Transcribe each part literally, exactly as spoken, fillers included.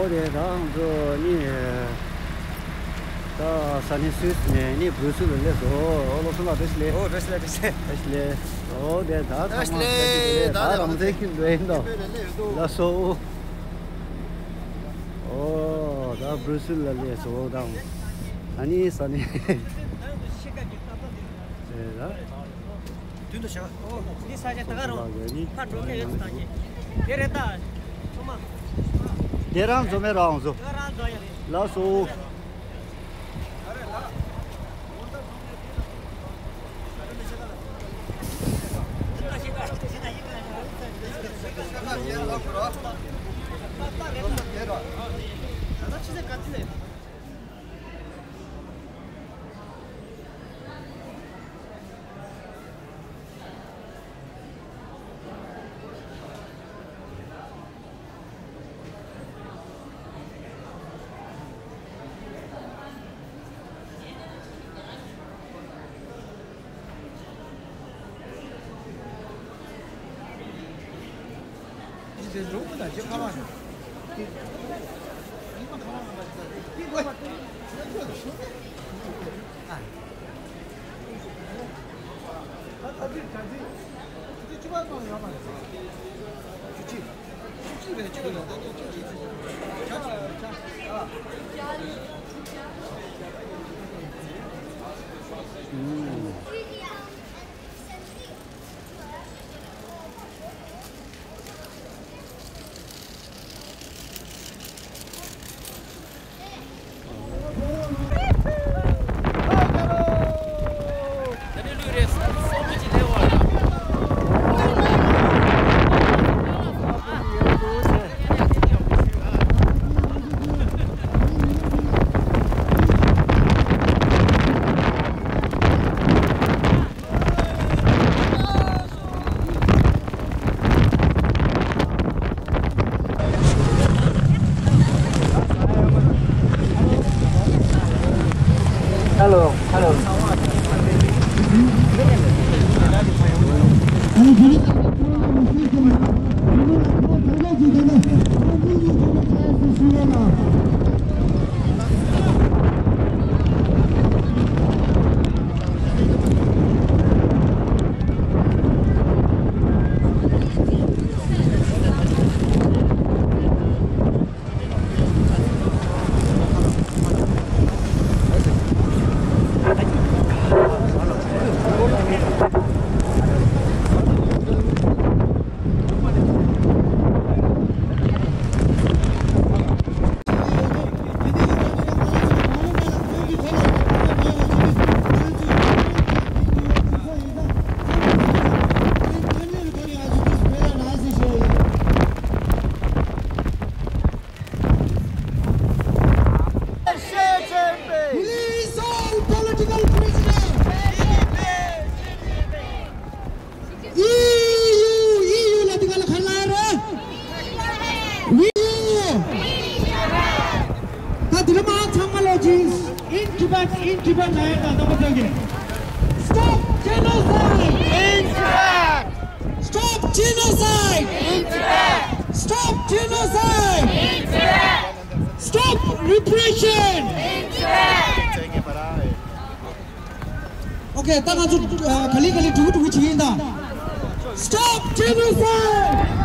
ད་ང་ཚོ་ནི་ད་ས་གནས་སུད་སི་ནས་ནི་སྦྲུ་སིལ་ལ་སླེབས་སོང་། ཨོ་བློ་བཟང་ལགས་བཀྲ་ཤིས་བདེ་ལེགས། ཨོ་བཀྲ་ཤིས་བདེ་ལེགས། བཀྲ་ཤིས་བདེ་ལེགས། ཨོ་དེ་ད་ཚང་མ་བཀྲ་ཤིས་བདེ་ལེགས། ད་རང་བཙན་ཁྱིམ་འགྲོ་ཡིན་ད། ལགས་སོ། ཨོ་ད་སྦྲུ་སིལ་ལ་སླེབས་སོང་ད། ཨ་ནི་ས་གནས་དེ་ད། དུས་དུ་བྱ། ཨོ། འདི་ས་ཆ་ད་ག་རང་། ལགས་ནི་ཕར་འགྲོ་མཁན་ཡོད་ཚུལ་བཏང་གི། དེ་རེད་ད། ཚང་མ། དེ་རང་འཛོམས་མེད་རང་འཛོམས། ད་ག་རང་འཛོམས་ཡ་རེད། ལགས་སོ། Hello, hello. Release all political prisoners. ཨི་ཡུ། ཨི་ཡུ་ལ་དེ་ག་ལ་ག་ལ་རེད། ཨི་ཡུ། ད་དེ་རིང་མ་ཚང་མ་ལོ་ཅིག In Tibet, in Tibet ལ་ཡང་ད་ནང་པ་ཚོ་གིས། Stop genocide! In Tibet! Stop genocide! In Tibet! Stop genocide! In Tibet! Stop repression! In Tibet! Okay, ད་ང་ཚོ་ག་ལེ་ག་ལེ་འགྲོ་གི་འགྲོ་གི་བྱེད་ཀྱི་ཡིན་ད། Stop genocide!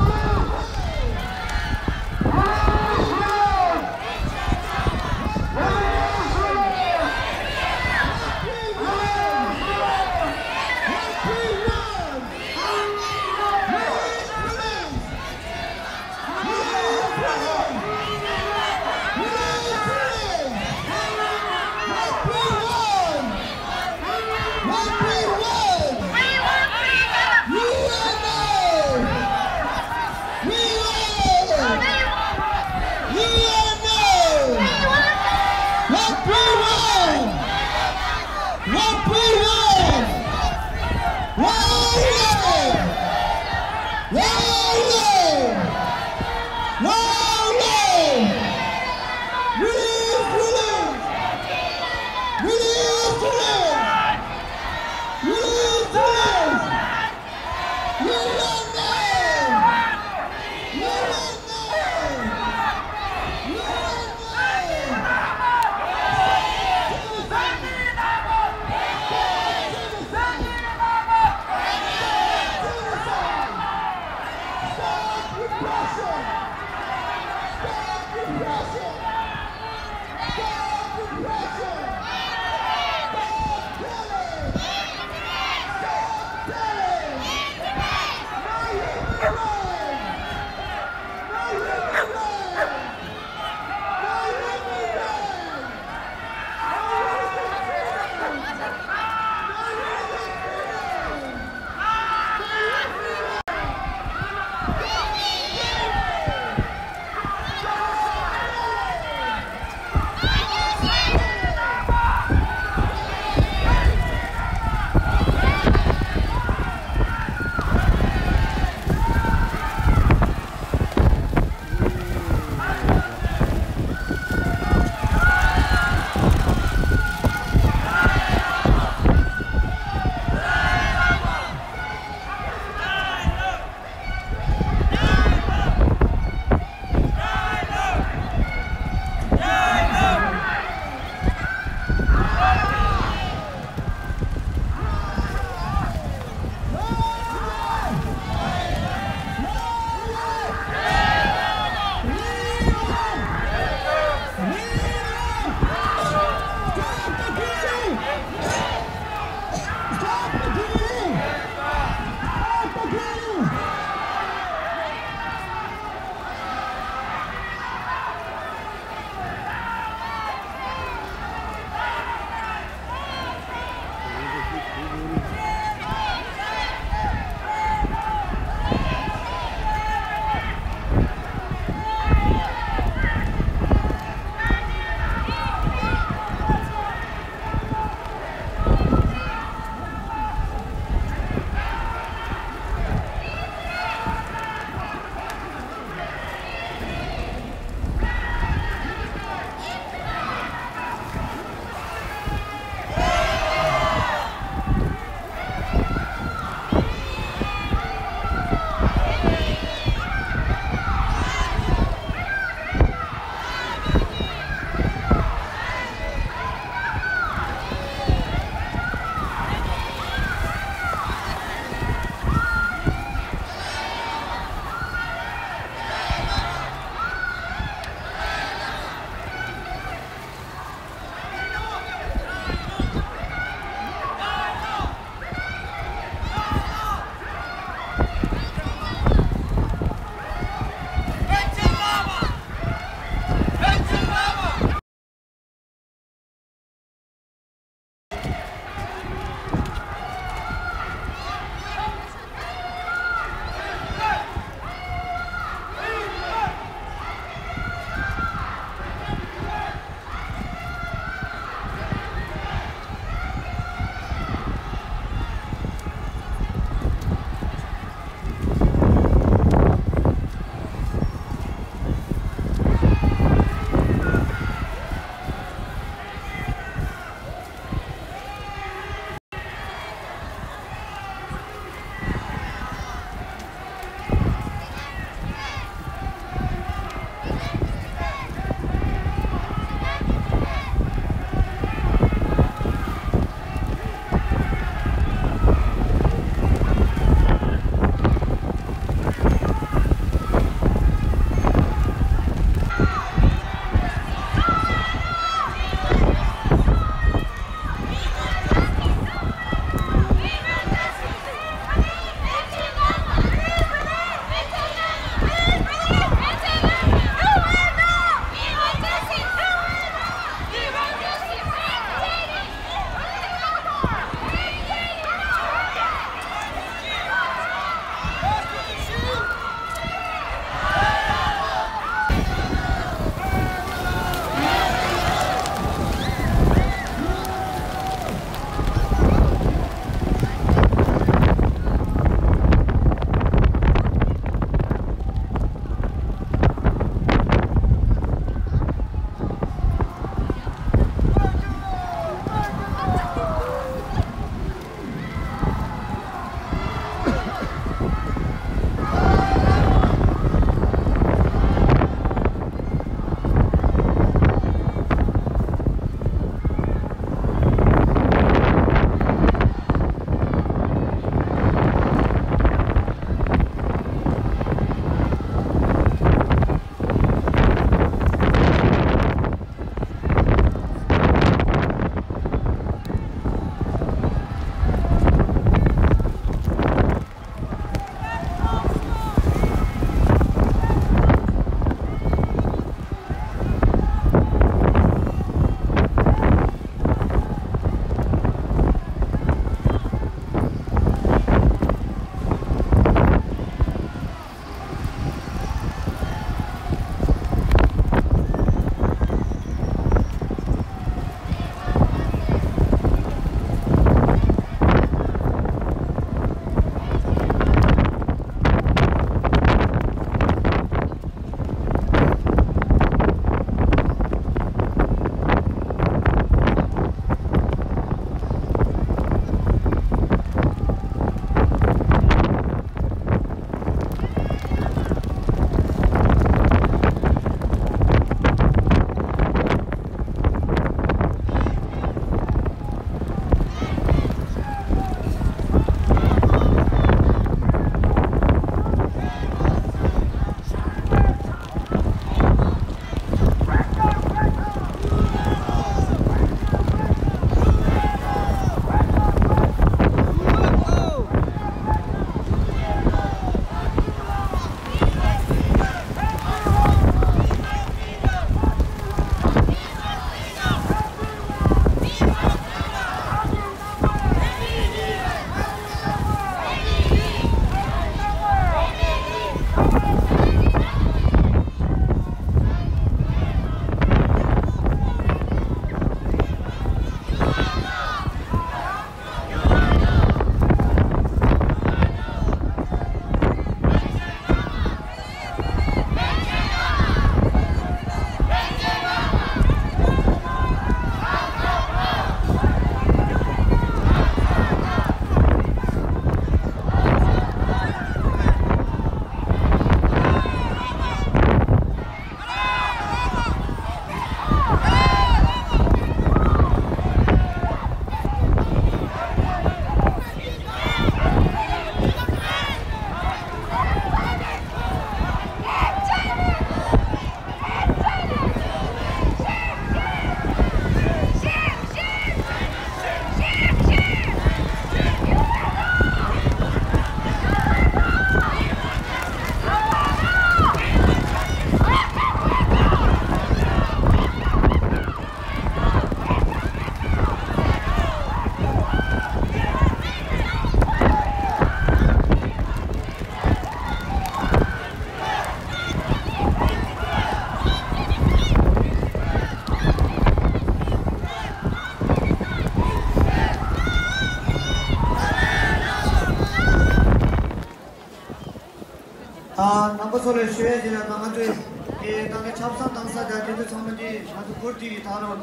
ཨ། རྣམ་པ་ཚོ་ལ་ཞུ་ཡས་ཅིག་ལ། ང་ཚོས་དེ་ད་ལྟ་ཆབ་གསང་བཏང་ས་དང་དེ་ཚོ་ཚང་མ་དེ་ང་ཚོ་འཁུར་དེ་གི་ད་རུང་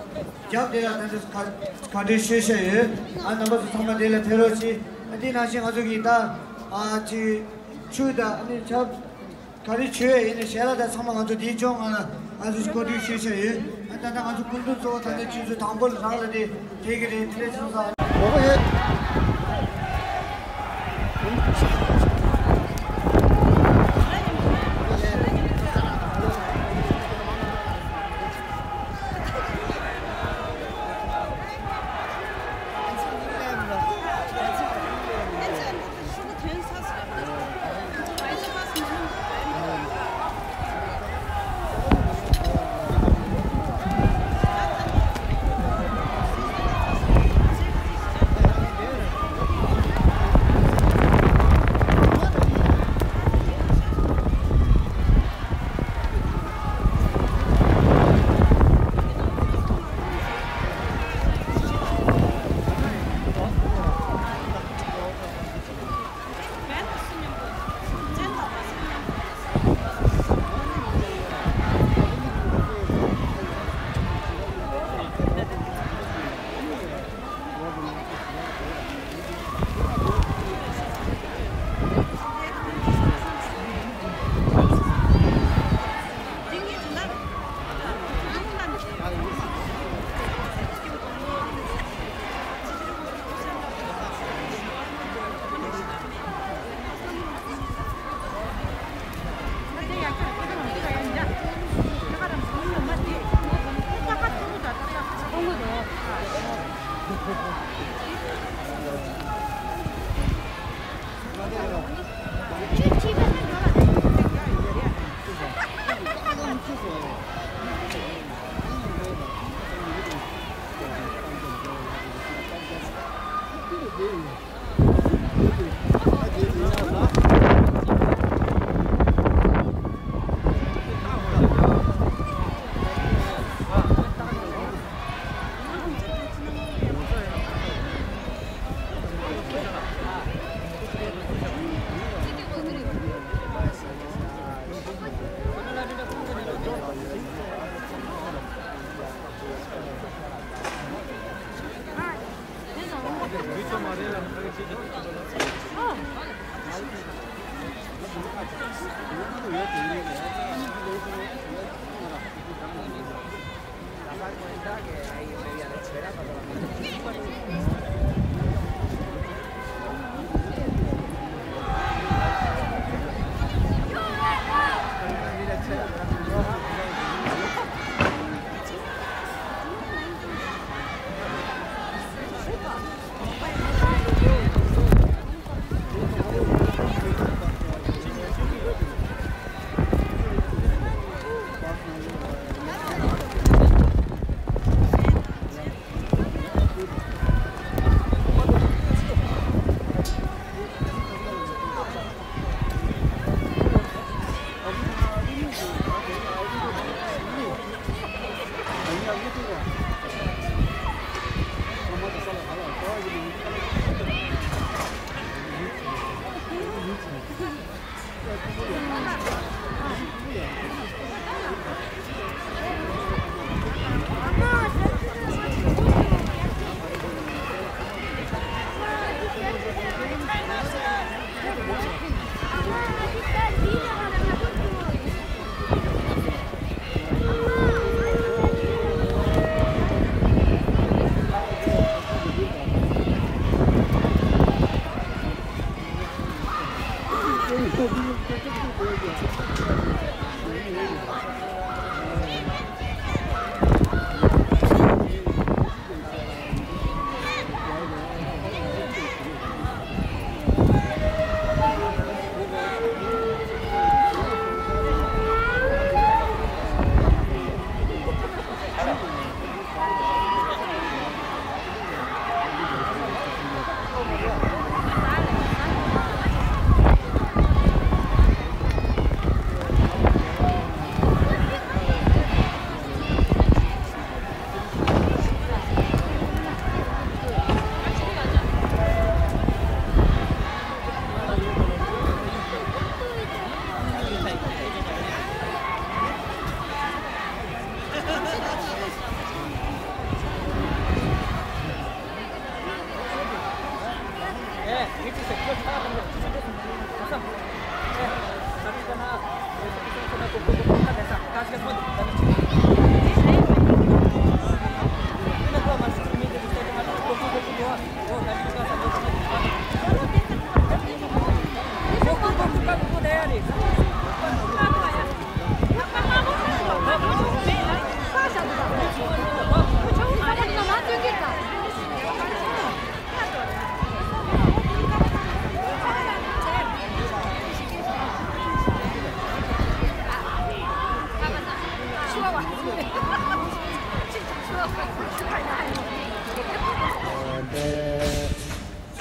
རྒྱབ་དེ་ལ་ད་ལྟ་ག་ག་འདྲས་ཤོད་བཤད་ཡོད། ཨ། རྣམ་པ་ཚོ་ཚང་མ་དེ་ལ་ཕེབས་རོགས་གྱིས། ཨ། དེ་ནང་བཞིན་ང་ཚོ་གི་ད་ཨ་ཅིག་ཆུ་དང་ཨ་ནི་ཆབ་ག་རེ་བྱོས་ཡིན་ནའི་ཞལ་ལག་དང་ཚང་མ་ང་ཚོ་དེའི་ལྗོངས་ལྔ་ལ་ང་ཚོས་བཀོད་སྒྲིག་ཞུས་བཞག་ཡོད། ཨ། ད་ལྟ་ང་ཚོ་སྐུ་མདུན་གཙོ་བོ་ད་ལྟ་ཆུ་ཚོད་དང་པོ་ལ་རང་ལ་དེ་དེ་གི་རེད། དེ་རེད་སོང་ཙང་།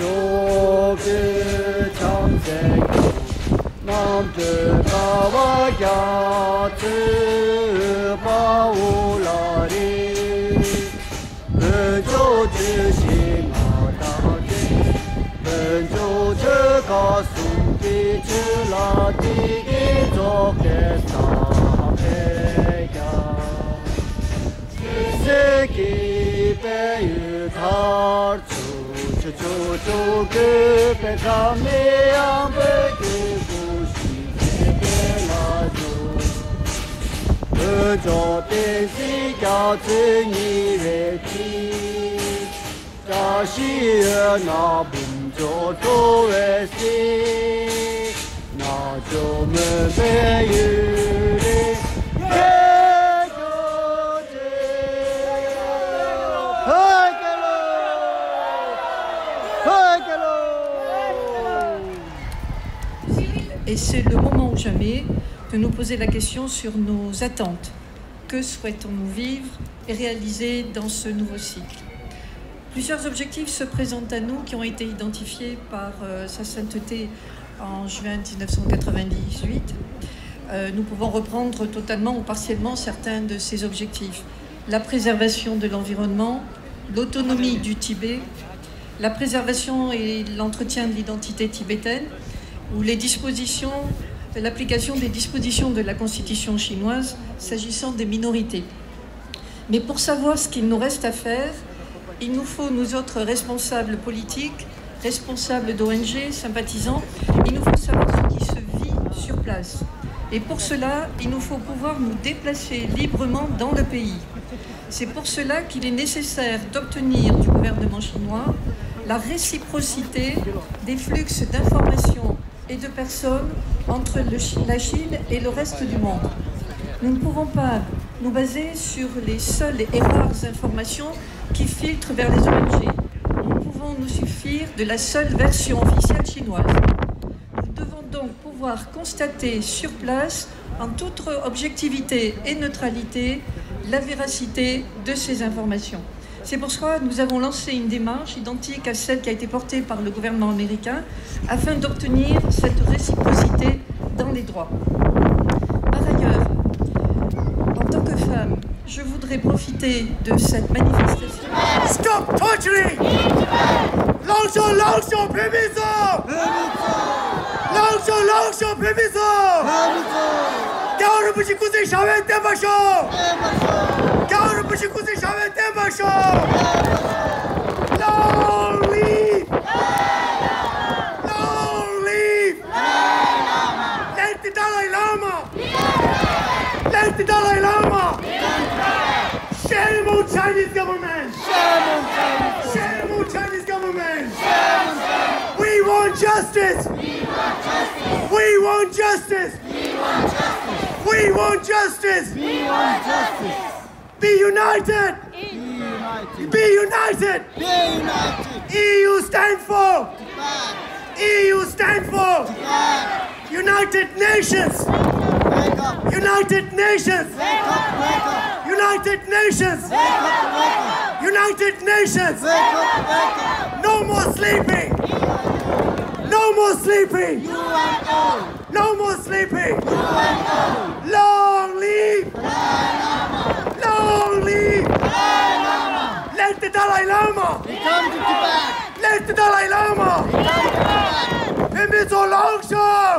ཕྱོགས་ཀྱི་ཕྱག་འཚལ་ཀྱང་། རྣམ་གྲོལ་དགའ་བ་རྒྱ་མཚོའི་དཔའ་བོ་ལ་རེ། དཀོན་མཆོག་ཇི་བཞིན་ང་དང་འཕྲད། དཀོན་མཆོག་ཆོས་ཁ་གསུམ་གྱི་ཆོས་ལ་བདེ་སྐྱིད་རྫོགས་པའི་ས་མེད་ཀྱང་། ཆོས་སྲིད་ཀྱི་དཔལ་ཡོན་མཐར་ཕྱིན། ཆོས་ཕྱོགས་ཕྱོགས་བཀོད་པའི་ཐ་མའི་དབྱངས་པའི་སྐྱེས་བུ་ཞིག་གི་དཔལ་ལ་འཇུག་དཀོན་མཆོག་བསྟན་འཛིན་རྒྱ་མཚོའི་ཉེ་བའི་མཐིལ། བཀྲ་ཤིས་འོད་སྣང་འབུམ་འཇོམས་འགྲོ་བའི་སྲས། རྣལ་འབྱོར་མོས་པའི་ཡུལ་ལས་རྒྱལ་བ་ཇི་ལྟར་ཕེབས་ཀྱང་། Et c'est le moment ou jamais de nous poser la question sur nos attentes. Que souhaitons-nous vivre et réaliser dans ce nouveau cycle ? Plusieurs objectifs se présentent à nous qui ont été identifiés par, euh, Sa Sainteté en juin dix-neuf cent quatre-vingt-dix-huit. Euh, nous pouvons reprendre totalement ou partiellement certains de ces objectifs. La préservation de l'environnement, l'autonomie du Tibet, la préservation et l'entretien de l'identité tibétaine, ou les dispositions, l'application des dispositions de la constitution chinoise s'agissant des minorités. Mais pour savoir ce qu'il nous reste à faire, il nous faut, nous autres responsables politiques, responsables d'O N G, sympathisants, il nous faut savoir ce qui se vit sur place. Et pour cela, il nous faut pouvoir nous déplacer librement dans le pays. C'est pour cela qu'il est nécessaire d'obtenir du gouvernement chinois la réciprocité des flux d'informations et de personnes entre le Chi-, la Chine et le reste du monde. Nous ne pouvons pas nous baser sur les seules et rares informations qui filtrent vers les O N G. Nous ne pouvons nous suffire de la seule version officielle chinoise. Nous devons donc pouvoir constater sur place, en toute objectivité et neutralité, la véracité de ces informations. C'est pour cela que nous avons lancé une démarche identique à celle qui a été portée par le gouvernement américain afin d'obtenir cette réciprocité dans les droits. Par ailleurs, en tant que femme, je voudrais profiter de cette manifestation. Stop torturing! ལངས་ཤོག་ལངས་ཤོག་བོད་མི་ཚོ། ལངས་ཤོག་ལངས་ཤོག་བོད་མི་ཚོ། རྒྱལ་བ་རིན་པོ་ཆེ་སྐུ་ཚེ་ཞབས་པད་བརྟན་པར་ཤོག་རྒྱལ་བ་རིན་པོ་ཆེ་སྐུ་ཚེ་ཞབས་པད་བརྟན་པར་ཤོག Long live! Long live! Let the Dalai Lama! Let the Dalai Lama! Shame on Chinese government! Shame on Chinese government! We want justice! We want justice! We want justice! Be united! Be united! Be united! E U stand for! E U stand for! United Nations! Wake up! United Nations! Wake up! Wake up! United Nations! Wake up! Wake up! United Nations! Wake up! Wake up! No more sleeping! No more sleeping! U N O! No more sleeping! U N O! Long live! Long live! Let the Dalai Lama! Return to Tibet! Let the Dalai Lama! Return to Tibet! Invite Long Shan!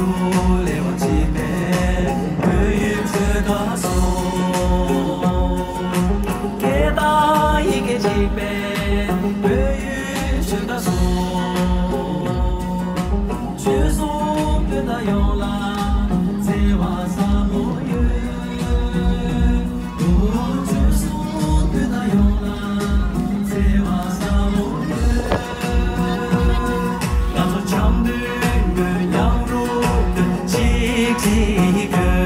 ལས་དབང་གཅིག་པའི་བོད་ཡུལ་ཆོལ་ཁ་གསུམ། སྐད་དང་ཡི་གེ་གཅིག་པའི་བོད་ཡུལ་ཆོལ་ཁ་གསུམ། ཆོལ་གསུམ་སྤུན་ཟླ་ཡོངས་ལ་བརྩེ་བ་ཟབ་མོ་ཡོད། ཆོལ་གསུམ་སྤུན་ཟླ་ཡོངས་ལ་བརྩེ་བ་ཟབ་མོ་ཡོད། ང་ཚོ་འཆམ་མཐུན་ངོས་མཉམ་རུབ་ཏུ་གཅིག་སྒྲིལ་དགོས།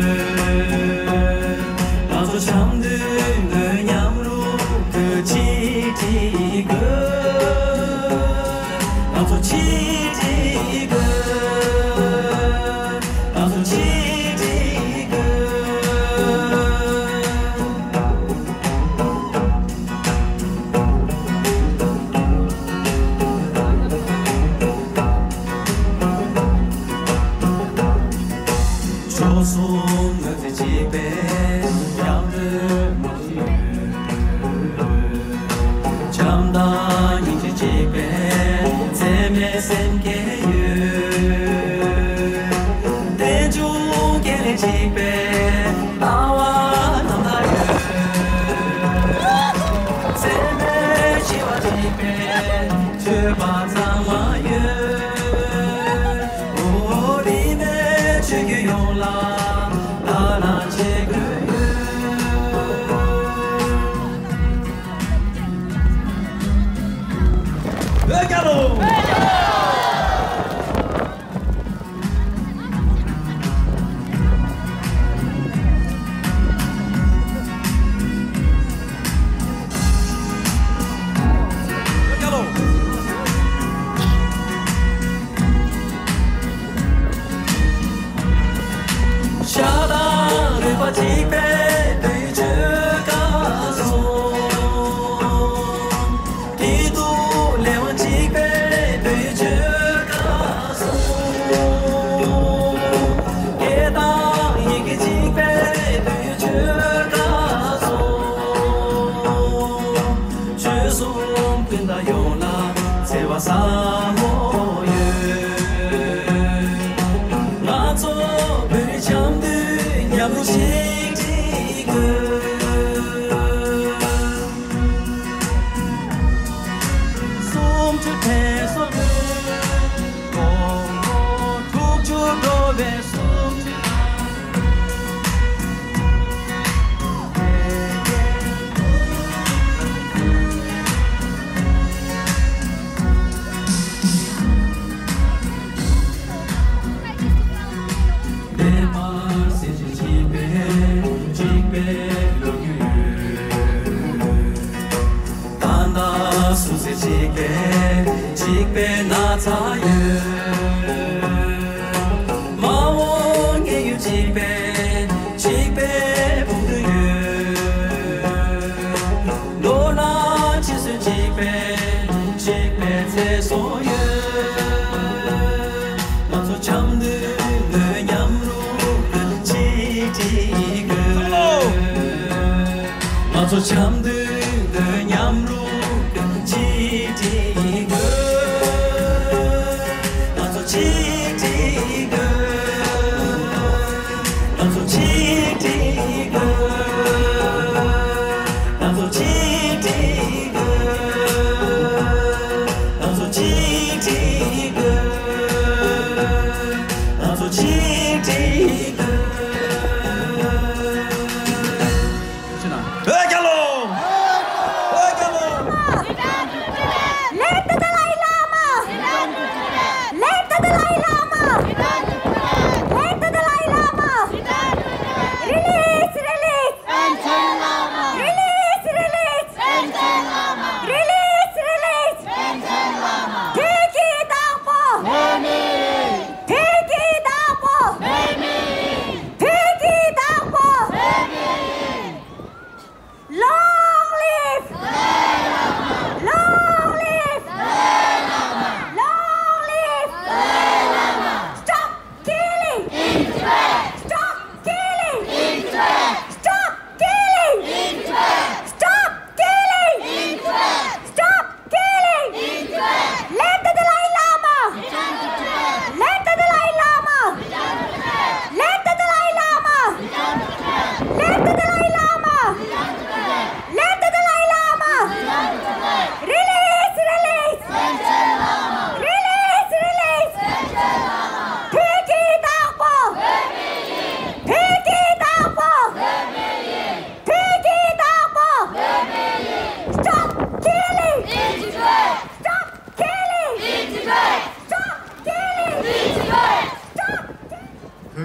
ང་ཚོ་འཆམ་མཐུན་ངོས་མཉམ་རུབ་ཏུ་གཅིག་སྒྲིལ་དགོས། ང་ཚོ་གཅིག་སྒྲིལ་དགོས། ང་ཚོ་གཅིག་སྒྲིལ་དགོས། ཕྱོགས་གསུམ་ངོས་འཛིན་གཅིག་པའི་རྒྱང་འབྲེལ་མ་བྱེད། བྱམས་དང་སྙིང་རྗེ་གཅིག་པའི་འཚེ་མེད་སེམས་བསྐྱེད་ཡོད། རྟེན་འབྱུང་དགེ་ལེགས་གཅིག་པའི་ལྟ་བ་རྣམ་དག་ཡོད། འཚེ་མེད་ཞི་བ་གཅིག་པའི་སྤྱོད་པ་གཙང་མ་ཡོད། འོ་རིས་མེད་ཆོས་བརྒྱུད་ཡོངས་ལ་བདག་སྣང་བྱེད་དགོས་ཡོད། བོད་རྒྱལ་ལོ། ཤ་དང་རུས་པ་གཅིག་པའི་བོད་ཆོལ་ཁ་གསུམ། སྐྱིད་སྡུག་ལས་དབང་གཅིག་པའི་བོད་ཆོལ་ཁ་གསུམ། སྐད་དང་ཡི་གེ་གཅིག་པའི་བོད་ཆོལ་ཁ་གསུམ། ཆོལ་གསུམ་སྤུན་ཟླ་ཡོངས་ལ་བརྩེ་བ་ཟབ་མོ་ཡོད། ང་ཚོ་བོད་རིགས་འཆམ་མཐུན་མཉམ་རུབ་ཞིག་སྒྲིལ་དགོས། སུམ་ཅུ་ཐེ་སོ་བོད། ལོ་ངོ་དྲུག་ཅུ་འགྲོ་བའི་སུམ་ཅུ། འདས་པ་སེམས་ཅན་གཅིག་པའི་གཅིག་པའི་ལོ་རྒྱུས་ཡོད། ད་ལྟ་སུ་ཚེ་གཅིག་པའི་གཅིག་པའི་ན་ཚ་ཡོད། མ་འོངས་ཉེ་ཡུལ་གཅིག་པའི་གཅིག་པའི་ཕུགས་འདུན་ཡོད། ལོ་ན་ཕྱི་སོན་གཅིག་པའི་གཅིག་པའི་ཚེ་སྲོག་ཡོད། ང་ཚོ་འཆམ་མཐུན་ངོས་མཉམ་རུབ་ཏུ་གཅིག་སྒྲིལ་དགོས། ང་ཚོ་འཆམ་མཐུན་ངོས་མཉམ་རུབ་ཏུ་གཅིག་སྒྲིལ་དགོས། ང་ཚོ་གཅིག་སྒྲིལ་དགོས། ང་ཚོ་གཅིག་སྒྲིལ་དགོས། ང་ཚོ་གཅིག་སྒྲིལ་དགོས། ང་ཚོ་གཅིག་སྒྲིལ་དགོས། ང་ཚོ་གཅིག་སྒྲིལ་དགོས། བོད་རྒྱལ་ལོ།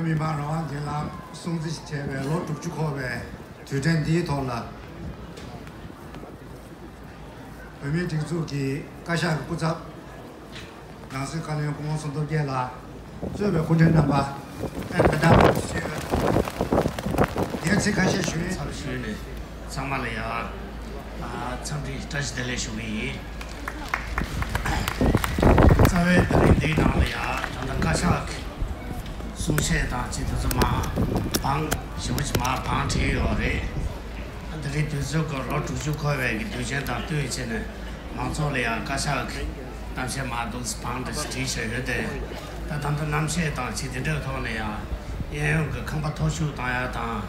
མི་དམངས་རང་དབང་སྒེར་ལངས་སྲུང་བརྩི་བྱས་པའི་ལོ་དྲུག་ཅུ་འཁོར་བའི་དུས་དྲན་འདིའི་ཐོག་ལ། བོད་མིའི་སྒྲིག་འཛུགས་ཀྱི་བཀའ་ཤག་གི་སྐུ་ཚབ། ནང་སྲིད་བཀའ་བློན་སྐུ་ངོ་ཚོགས་གཙོ་རྒྱལ་ལགས་གཙོས་པའི་སྐུ་མགྲོན་རྣམ་པ། ཨ་ནི་ད་ལྟ་ཞུ། ངས་ཚིག་ཁ་ཤས་ཞུ་ཡིན། ཚབ་ཞུས་ནས་ཚང་མ་ལ་ཡ། ཨ། འཚམས་འདྲི་བཀྲ་ཤིས་བདེ་ལེགས་ཞུ་གི་ཡིན། རྩ་བའི་ད་རིང་འདིའི་ནང་ལ་ཡ་ད་ལྟ་བཀའ་ཤག་གི་གསུང་བཤད་དང་ཅི་དེ་ཚོ་མ་བང་ཞེ་པོ་ཅིག་མ་བང་བྲིས་ཡོད་རེད། ད་རིང་དུས་ཚོད་ཀྱི་ལོ་དྲུག་ཅུ་འཁོར་བའི་གི་དུས་ཆེན་དང་བསྟུན་བྱས་ནས་མང་ཚོགས་ལ་ཡང་བཀའ་ཤག་གི་གཏམ་བཤད་མ་འདུག་བང་འདྲ་ཞིག་བྲིས་བཞག་ཡོད་དེ། ད་ད་ལྟ་གནམ་གཤིས་དང་ཅི་དེ་འདྲའི་ཐོག་ནས་ཡང་གཡས་གཡོན་གྱི་ཁང་པ་མཐོ་ཤོས་བཏང་ཡ་དང་།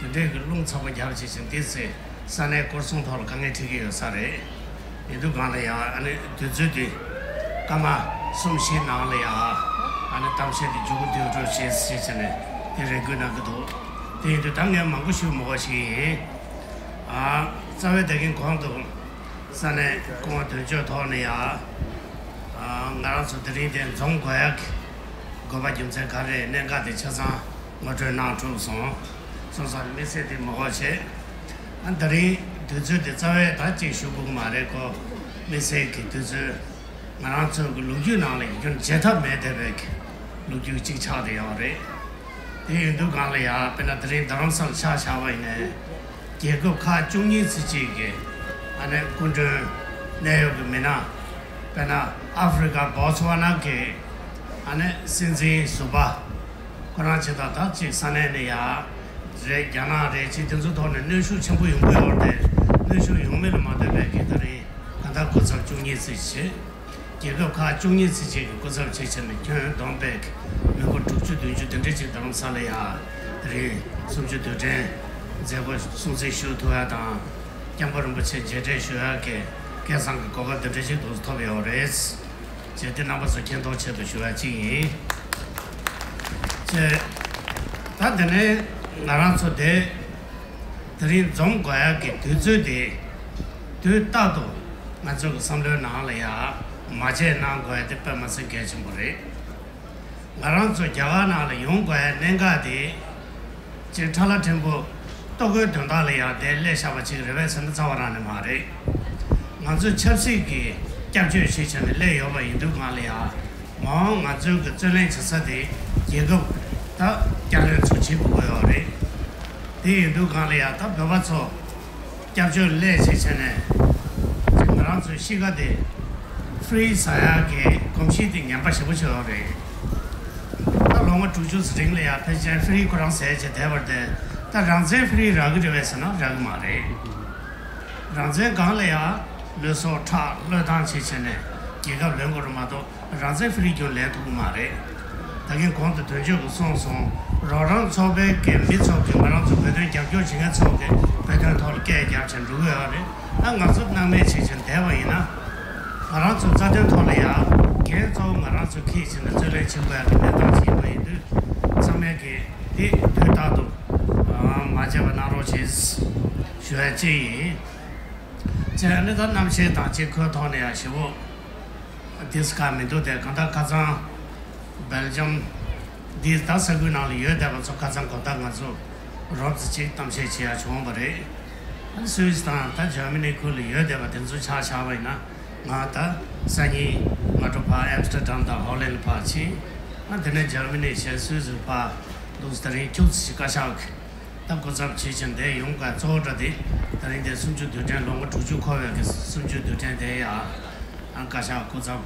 དེ་འདྲའི་གི་རླུང་ཚ་པོ་རྒྱབ་བྱས་ཤིང་དེ་ཚེ་ས་གནས་སྐོར་སྲུང་ཐོག་ལ་དཀའ་ངལ་འཕྲད་ཀྱི་ཡོད་ས་རེད། ཡིན་དུས་གང་ལ་ཡང་ཨ་ནི་དུས་ཚོད་དེ་སྐར་མ་གསུམ་བཞི་ནང་ལ་ཡང་ཨ་ནི་གཏམ་བཤད་དེ་མཇུག་བསྡུ་འགྲོ་བྱེད་ཟེར་བྱས་ནས་དེ་རེ་སྐུལ་གནང་གི་འདུག་དེ་ཡིན་དུས་ད་ངས་མང་པོ་ཞུ་མི་དགོས་ཤིག་ཡིན། ཨ། རྩ་བའི་ད་གིན་གོང་དུ་ས་གནས་སྐུ་ངོ་དོན་གཅོད་ཐོག་ནས་ཡང་ང་རང་ཚོ་དེ་རིང་དེ་འཛོམས་དགོས་ཡག་གི་དགོས་པ་རྒྱུ་མཚན་ག་རེ་གནད་འགག་དེ་ཆ་ཚང་ངོ་སྤྲོད་གནང་གྲུབ་སོང་། སོང་ཙང་དམིགས་བསལ་དེ་མི་དགོས་བྱས། ཨ། དེ་རིང་དུས་ཚོད་དེ་རྩ་བའི་ད་གཅིག་ཞུ་དགོས་ཀྱི་མ་རེད་ཁོ། དམིགས་བསལ་གྱི་དུས་ཚོད་ང་རང་ཚོ་གི་ལོ་རྒྱུས་ནང་ལ་ཡིན་རྒྱུ་བརྗེད་ཐབས་མེད་བསྡད་པའི་ལོ་རྒྱུས་གཅིག་ཆགས་བསྡད་ཡོད་རེད། དེ་ཡིན་དུས་གང་ལ་ཡང་དཔེར་ན་དེ་རིང་རྡ་རམ་ས་ལ་ཆ་བཞག་པ་ཡིན་ནའི། རྒྱལ་ཁབ་ཁག་བཅུ་གཉིས་ཙམ་ཅིག་གི་ཨ་ནི་སྐུ་མགྲོན་གནད་ཡོད་ཀྱི་མི་སྣ། དཔེར་ན་ཨ་ཧྥེ་རི་ཀ་བོ་ཚ་ཝ་ན་གི་ཨ་ནི་སྲིད་འཛིན་ཟུར་པ། ཁོ་རང་ཅིག་དང་ད་ཅིག་ས་གནས་ནས་ཡ་རེད། རྒྱ་ནག་རེད། ཅིག་དེ་ཚོའི་ཐོག་ནས་གནོན་ཤུགས་ཆེན་པོ་ཡོང་གི་ཡོད་རེད། གནོན་ཤུགས་ཡོང་མིན་ལ་མ་ལྟོས་པའི་གི་ད་རེས་གང་ལྟར་སྐུ་ཚབ་བཅུ་གཉིས་ཙམ་བྱས། རྒྱལ་ཁབ་ཁག་བཅུ་གཉིས་ཙམ་ཅིག་གི་སྐུ་ཚབ་བྱས་བྱས་ནས་ཁྱོན་བསྡོམས་པས་མི་འབོར་དྲུག་ཅུ་བདུན་ཅུ་དེ་འདྲ་ཅིག་རྡ་རམ་ས་ལ་ཡ་དེ་རིང་གསུམ་བཅུ་དུས་དྲན་མཛད་སྒོ་སྲུང་བརྩི་ཞུ་ཐུབ་ཡ་དང་། སྐྱབས་མགོན་རིན་པོ་ཆེ་མཇལ་འཕྲད་ཞུ་ཡ་གི་སྐལ་བཟང་གི་གོ་སྐབས་དེ་འདྲ་ཅིག་ཏུ་ཐོབ་ཡོད་རེད། བྱས་ཏེ་རྣམ་པ་ཚོ་མཁྱེན་རྟོགས་ཆེད་དུ་ཞུ་ཡ་གཅིག་ཡིན། བྱས། ད་དེ་ནས་ང་རང་ཚོ་དེ་དེ་རིང་འཛོམས་དགོས་ཡ་གི་དུས་ཚོད་དེ་དུས་རྟག་ཏུ་ང་ཚོ་གི་བསམ་བློའི་ནང་ལ་ཡ་མ་བརྗེད་གནང་དགོས་ཡ་དེ་དཔེ་མི་སྲིད་གལ་ཆེན་པོ་རེད། ང་རང་ཚོ་རྒྱ་གར་ནང་ལ་ཡོང་དགོས་ཡ་གནད་འགག་དེ། ཅིག་ཁྲ་ལ་ཕྲན་བུ་ལྟོ་གོས་དོན་དག་ལ་ཡང་དེ་སླེབས་བཞག་པ་ཅིག་རེད་པས་ཟེར་ན་རྩ་བ་རང་ནས་མ་རེད། ང་ཚོས་ཆབ་སྲིད་ཀྱི་སྐྱབས་བཅོལ་ཞིག་བྱས་ནས་སླེབས་ཡོད་པ་ཡིན་དུས་གང་ལ་ཡང་མ་འོངས་ང་ཚོའི་གི་རྩོད་ལེན་བྱེད་ས་དེ་རྒྱལ་ཁབ་ད་བསྐྱར་ལེན་ཚུར་བྱེད་དགོས་ཀྱི་ཡོད་རེད། དེ་ཡིན་དུས་གང་ལ་ཡང་ད་བོད་པ་ཚོ་སྐྱབས་བཅོལ་སླེབས་བྱས་བྱས་ནས་ང་རང་ཚོའི་གཤིས་ཀ་དེ་ཧྥི་རི་ཟ་ཡག་གི་གོམས་གཤིས་དེ་ངན་པ་ཞེ་པོ་ཅིག་ཡོད་རེད། ད་ལོ་ངོ་དྲུག་ཅུ་ཙམ་རིང་ལ་ཡང་ཕལ་ཆེར་ཧྥི་རི་ཁོ་རང་ཟས་བྱས་བསྡད་པར་བརྟེན། ད་རང་བཙན་ཧྥི་རི་རག་གི་རེད་པས་ཟེར་ན་རག་གི་མ་རེད། རང་བཙན་སྒང་ལ་ཡང་བློས་གསོག་ཁྲག་བློས་བཏང་བྱས་བྱས་ནས་རྒྱལ་ཁབ་ལེན་དགོས་རེད་མ་གཏོགས་རང་བཙན་ཧྥི་རི་ཁྱོན་ལེན་ཐུབ་ཀྱི་མ་རེད། ད་གིན་གོང་དུ་དོན་གཅོད་ཀྱིས་གསུངས་སོང་། རོགས་རམ་ཚོགས་པའི་གི་མི་ཚོ་གིས་ང་རང་ཚོ་བོད་དོན་རྒྱབ་སྐྱོར་བྱེད་མཁན་ཚོ་གིས་བོད་དོན་ཐོག་ལ་སྐད་རྒྱབ་བྱས་འགྲོ་གི་ཡོད་རེད། ད་ང་ཚོ་སྣང་མེད་བྱས་བྱས་བསྡད་པ་ཡིན་ན། ང་རང་ཚོ་རྩ་དོན་ཐོག་ལ་ཡང་འགན་གཙོ་བོ་ང་རང་ཚོ་འཁྱེར་བྱས་ནས་རྩོད་ལེན་བྱེད་དགོས་ཡག་གི་གནས་སྟངས་ཤིག་ཡིན་པ་ཡིན་དུས། ཚང་མས་ཀྱིས་དེ་དུས་རྟག་ཏུ་མ་བརྗེད་པ་གནང་རོགས་བྱེད་ཞུ་ཡ་གཅིག་ཡིན། བྱས་ནས་ད་གནམ་གཤིས་དང་གཅིག་ཁོའི་ཐོག་ནས་ཡང་ཞེ་པོ་དེ་ཙམ་ཁག་མི་འདུག་སྟེ། གང་ལྟར་ཁ་སང་སྦེལ་ཇམ་འདི་ད་ས་ཁུལ་ནང་ལ་ཡོད་བསྡད་པ་ཚོ་ཁ་སང་གང་ལྟར་ང་ཚོ་རོབ་ཙམ་ཅིག་གཏམ་བཤད་བྱེད་ཡ་བྱུང་བ་རེད། ཨ་ནི་སུད་སི་དང་ད་འཇར་མ་ནི་ཁུལ་ལ་ཡོད་བསྡད་པ་དེ་ཚོ་ཆ་བཞག་པ་ཡིན་ན། ང་ད་སང་ཉིན་སྔ་དྲོ་ཕར་ཨེམ་སི་ཊར་ཌམ་དང་ཧོ་ལན་ཕར་ཕྱིན། ཨ་དེ་ནས་འཇར་མ་ནི་བྱས་སུད་སི་ཕར་འདུག་དེ་རིང་ཁྱུག་ཙམ་ཞིག་བཀའ་ཤག་གི་ད་སྐུ་ཚབ་བྱེད་བཞིན་དེ་ཡོང་བའི་གཙོ་བོ་འདྲ་དེ། དེ་རིང་དེ་གསུམ་བཅུ་དུས་དྲན་ལོ་ངོ་དྲུག་ཅུ་འཁོར་བའི་གི་གསུམ་བཅུ་དུས་དྲན་དེ་ཡ། ཨ་བཀའ་ཤག་སྐུ་ཚབ་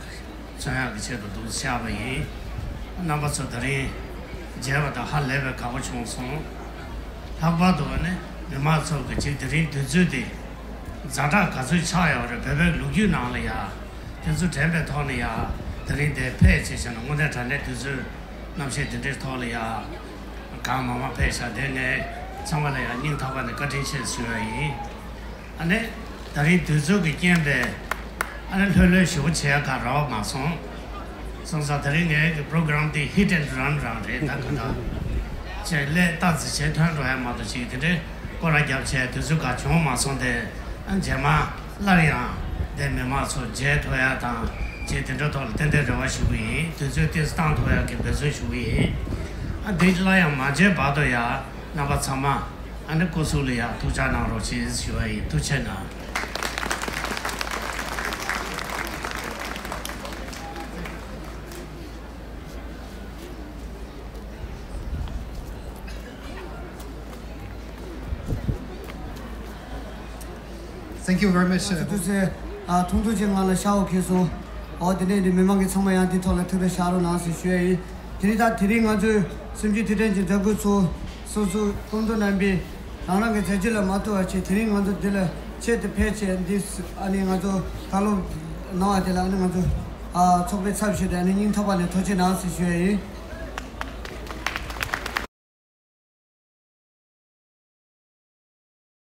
མཚོན་ཡག་གི་ཆེད་དུ་འདུག་བཞག་པ་ཡིན། རྣམ་པ་ཚོ་དེ་རིང་མཇལ་བ་དང་ཧ་ལས་པའི་དགའ་པོ་བྱུང་སོང་། ལྷག་པར་དུ་ཨ་ནི་མི་མང་ཚོ་གི་ཅིག་དེ་རིང་དུས་ཚོད་དེ་ཛ་དྲག་ག་ཚོད་ཆགས་ཡོད་རེད། བོད་པའི་ལོ་རྒྱུས་ནང་ལ་ཡ་དེ་ཚོ་དྲན་པའི་ཐོག་ནས་ཡ་དེ་རིང་དེ་ཕེབས་བྱས་བྱས་ན་དངོས་གནས་དྲང་གནས་དུས་ཚོད་གནམ་གཤིས་དེ་འདྲའི་ཐོག་ལ་ཡ་གང་མང་མང་ཕེབས་ཤག་དེ་ངས་ཚང་མ་ལ་ཡ་སྙིང་ཐག་པ་ནས་བཀའ་དྲིན་ཆེ་ཞུ་ཡ་ཡིན། ཨ་ནི་ད་རིང་དུས་ཚོད་ཀྱི་རྐྱེན་པས་ཨ་ནི་ལྷོད་ལྷོད་ཞེ་པོ་བྱེད་ཡ་ག་རག་མ་སོང་། སོང་ཙང་དེ་རིང་ངའི་གི་པོ་རོ་གྷ་རམ་དེ་ཧིཊ་ཨེན་རན་རང་རེད། ད་ག་ད་ཅེས་ལས་ལྟ་ཙི་བྱས་ཐོན་འགྲོ་ཡ་མ་གཏོགས་ཅིག་དེ་འདྲའི་སྐོར་ར་རྒྱབ་བྱས་དུས་ཚོད་ག་བྱུང་མ་སོང་སྟེ། ཨ་རྗེས་མ་སླར་ཡང་དེ་མི་མང་ཚོ་མཇལ་ཐུབ་ཡ་དང་ཅིག་དེ་འདྲ་ཐོག་ལ་ཏན་ཏན་རེ་བ་ཞུ་གི་ཡིན། དུས་ཚོད་ཏོག་ཙམ་བཏང་ཐུབ་ཡ་གི་འབད་བརྩོན་ཞུ་གི་ཡིན། འདི་སླར་ཡང་མ་མཇལ་བར་དུ་ཡང་རྣམ་པ་ཚང་མ་ཨ་ནི་སྐུ་གཟུགས་ལ་ཡང་ཐུགས་ཅག་གནང་རོགས་ཞེས་ཞུ་བ་ཡིན། ཐུགས་རྗེ་གནང་། Thank you very much. ཐུགས་རྗེ་ཆེ། ཨ། ཐུང་ཐུང་ཅིག་ང་ལ་ཤར་བ་ཁེལ་སོང་། འོ་དེ་ནས་འདི་མི་མང་གི་ཚང་མ་ཡང་འདི་ཐོག་ལ་ཐུགས་རེ་བཞག་རོགས་གནང་ཟེར་ཞུ་ཡ་ཡིན། དེ་རིང་ད་དེ་རིང་ང་ཚོའི་གསུམ་བཅུའི་དུས་དྲན་གྱི་མཛད་སྒོ་ཚོ་སོ་སོའི་སྐུ་མདུན་རྣམ་པས་རང་རང་གི་མཛད་རྗེས་ལ་མ་ལྟོས་པ་བྱས། དེ་རིང་ང་ཚོ་འདི་ལ་ཆེད་དུ་ཕེབས་བྱས་འདི་ཨ་ནི་ང་ཚོ་བཀའ་སློབ་གནང་བ་དེ་ལ་ཨ་ནི་ང་ཚོ་ཨ་ཚོགས་པའི་ཚབ་ཞུས་ཏེ་ཨ་ནི་སྙིང་ཐག་པ་ནས་ཐུགས་རྗེ་གནང་ཟེར་ཞུ་ཡ་ཡིན།